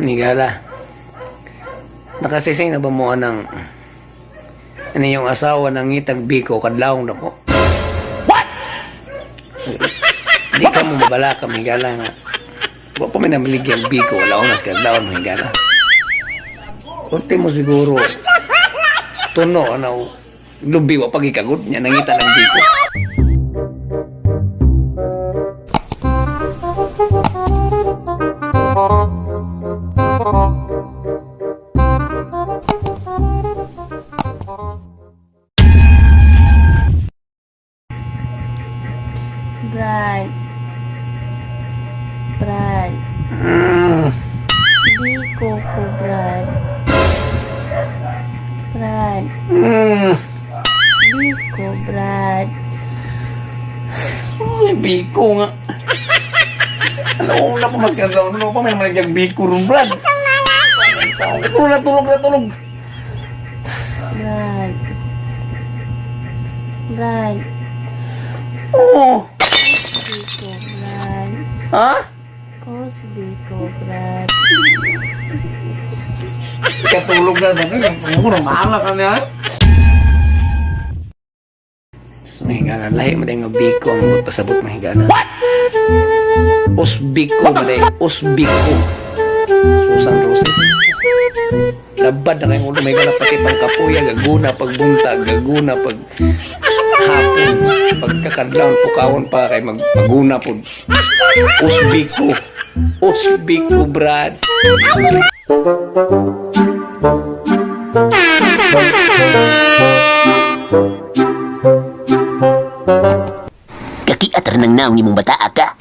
Nigala. Nakasising na ba mo anang ano yung asawa ng ngitag biko kadlawong na ko? What? Di ka mo mabala ka, migala nga. Wa pa may namaligyan biko, wala oras kadlawon migala. Ultimo siguro, tuno, ano, lubi wa pagikagod niya, nangita ng biko. Brad. Brad. Biko ko, Brad. Brad. Biko, Brad. Ay, biko nga. Alam na pa mas kadlawon, ano pa may namaligyan biko ron, Brad. Tulog na, tulog na, tulog. Brad. Brad. Oo. Biko, Brad. Ha? Kos Biko, Brad. Katulog na sabi niya. Puro mahala ka niya. Mahigana. Lahi mo nga biko ang pasabot mahigana. What? Osbiko mo dahil. Osbiko. Susan Roses. Labad na kayong ulo. Mahigana pati pang kapuya. Gaguna pagbuntag. Gaguna pag hapon. Pagkakadlaon. Pukawon pa kay maguna po. Osbiko. Osbiko, Brad. Kakiat ra nang naong nimong bataa ka.